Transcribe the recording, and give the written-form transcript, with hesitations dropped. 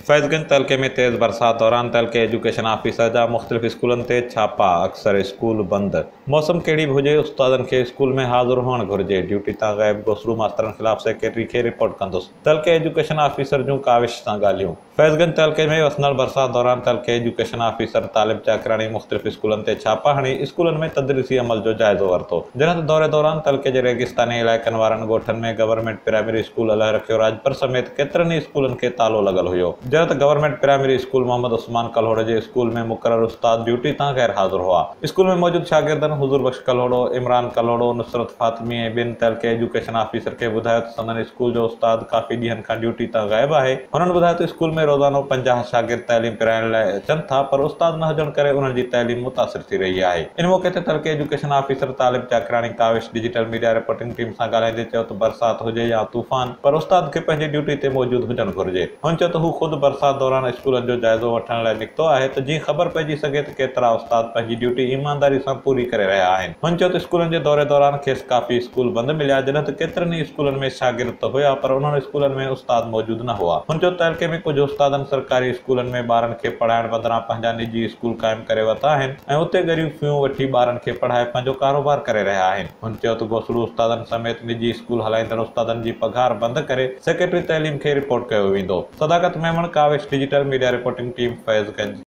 فيض گنج تعلقي ۾ تيز برسات دوران تعلقي ايجوڪيشن آفيسر جا مختلف اسڪولن تي ڇاپا، اڪثر اسڪول بند. موسم ڪهڙي به هجي استادن کي اسڪول ۾ حاضر هئڻ گهرجي، ڊيوٽي تان غائب گوسڙو ماسترن خلاف سيڪريٽري کي رپورٽ ڪندس، تعلقي ايجوڪيشن آفيسر جون ڪاوش سان ڳالهيون. فيض گنج تعلقي ۾ وسندڙ برسات دوران تعلقي ايجوڪيشن آفيسر طالب چاڪراڻي مختلف اسڪولن تي ڇاپا هڻي اسڪولن ۾ تدريسي عمل جو جائزو ورتو. جڏهن ته دوري دوران تعلقي جي ريگستاني علائقن وارن ڳوٺن ۾ government primary school Allah Rakhio Rajpar سميت ڪيترن ئي اسڪولن کي تالو لڳل هيو. جڏهن ته government primary school Muhammad Usman Kalhoro جي اسڪول ۾ مقرر استاد ڊيوٽي تان غير حاضر هئا. اسڪول ۾ موجود شاگردن حضور بخش ڪلهوڙو، عمران ڪلهوڙو، نصرت فاطمي ۽ ٻين تعلقي ايجوڪيشن آفيسر کي ٻڌايو ته سندن اسڪول جو استاد ڪافي ڏينهن کان ڊيوٽي تان غائب آهي. هنن ٻڌايو ته اسڪول ۾ روزانو 50 شاگرد تعليم پرائڻ لاء اچن ٿا پر استاد نه هجڻ ڪري انهن جي تعليم متاثر ٿي رهي آهي. ان موقعي تي تعلقي education officer Talib Chakrani Kawish digital media reporting team سان ڳالهائيندي چيو ته برسات هجي يا طوفان پر استاد کي پنهنجي ڊيوٽي تي موجود هجڻ گهرجي. هن چيو ته هو خود برسات دوران اسڪولن جو جائزو وٺڻ لاء نڪتو آهي ته جيئن خبر پئجي سگهي ته ڪيترا استاد پنهنجي ڊيوٽي ايمانداري سان پوري ڪري رهيا آهن. هن چيو ته اسڪولن جي دوري دوران کيس ڪافي اسڪول بند مليا جڏهن ته ڪيترن ئي اسڪولن ۾ شاگرد ته هيا پر انهن اسڪولن ۾ استاد موجود نه هئا. هن چيو ته تعلقي ۾ ڪجهه استادن سرڪاري اسڪولن ۾ ٻارن کي پڙهائڻ بدران پنهنجا نجي اسڪول قائم ڪري ورتا آهن. ۽ اتي ڳريون فيون وٺي ٻارن کي پڙهائي پنهنجو ڪاروبار ڪري رهيا آهن. هن چيو ته گوسڙو استادن سميت نجي اسڪول هلائيندڙ استادن جي پگهار بند ڪري سيڪريٽري تعليم کي رپورٽ ڪيو ويندو. Sadaqat Memon, Kawish digital media reporting team, Faiz Ganj.